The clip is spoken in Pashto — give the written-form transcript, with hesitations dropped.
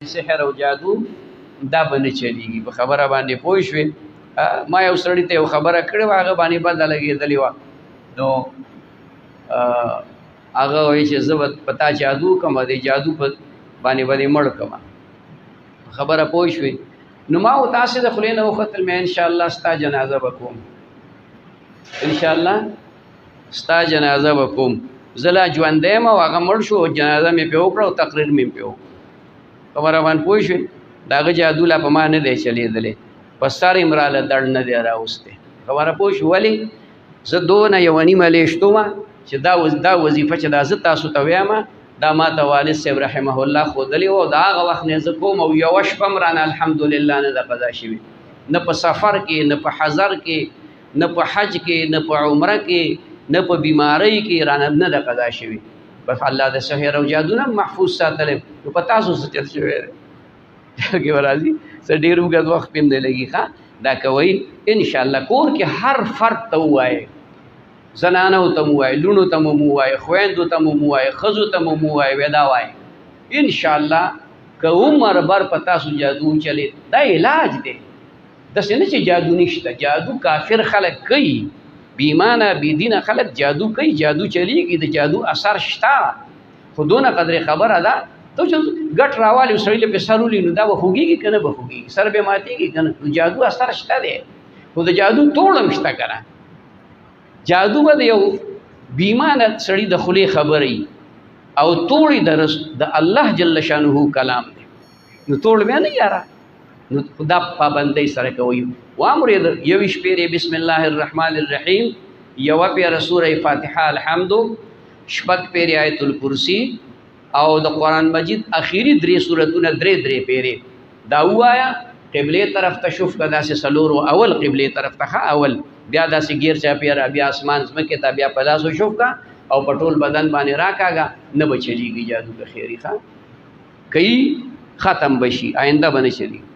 سحر او جادو دا به نه چلیږي. په خبره باندې پوه شوې؟ ما یو سړي ته یو خبره کړې وه، هغه باندې بده لګېدلې وه. نو هغه وایي چې زه به په تا جادو کوم، د جادو په باندې به دې مړ کړم. خبره پوه شوې؟ نو ما او تاسې د خولې نه وختل، مې انشاءالله ستا جنازه به کوم، انشاءالله ستا جنازه به کوم. زه لا ژوندی یم او هغه مړ شو، جنازه مې پرې وکړه او تقریر مې پرې وکړ. خبره باندې پوه شوې؟ د هغه جادو لا په ما نه دی چلېدلی، په سر یې راله دړ نه دی راوستی. خبره پوه شو؟ ولې زه دونه یوه نیمه لیشتو وم چې دا وظیفه چې دا زه تاسو ته وایم، دا ما ته والد صاحب رحمه الله ښودلې وه، او د هغه وخت نه زه کوم، او یوه شپه هم رانه الحمدلله نه ده قضا شوې، نه په سفر کې، نه په حضر کې، نه په حج کې، نه په عمره کې، نه په بیمارۍ کې رانه نه ده قضا شوې. بس الله د سحر او جادو نه محفوظ ساتلی. نو په تاسو څه چل شوی دی؟ کې به راځي، څه ډېر اوږد وخت پرې هم دی لګي. ښه دا کوئ انشاءالله. کور کې هر فرد ته ووایئ، زنانو ته مو ووایئ، لوڼو ته مو ووایئ، خویندو ته مو ووایئ، ښځو ته مو ووایئ، وایي دا وایئ انشاءالله که عمر بر په تاسو جادو وچلې، دا علاج دی. داسې نه چې جادو نشته، جادو کافر خلک کوي، بې ایمانه بې دینه خلک جادو کوي، جادو چلیږي، د جادو اثر شته. خو دونه قدرې خبره ده ته چې ګټ راوالي سړي له پې سر ولي، نو دا به خوږېږي که نه به خوږېږي، سر به ماتېږي که نه؟ نو جادو اثر شته دی، خو د جادو توړ هم شته که نه. جادو به د یو بې ایمانه سړي د خولې خبرې او توړې د الله جل شانه کلام دی، نو توړ بیا نه یاره. نو دا پابندۍ سره کوي. وامرې 21 پیرې بسم الله الرحمن الرحیم، یوه پیره سوره فاتحه الحمد، 6 پیرې آیت الکرسی، او د قرآن مجید اخیری 3 سورتونه 3 3 پیرې دا ووایه. قبلې طرف ته شوف که داسې څلور و، اول قبلې طرف ته ښه اول، بیا داسې ګیر چاپېره، بیا اسمان ځمکې ته، بیا په لاسو شوف که او په ټول بدن باندې راکاږه، نه به چلیږي جادو که خیري. ښه کوي ختم به شي، آینده به نه چلیږي.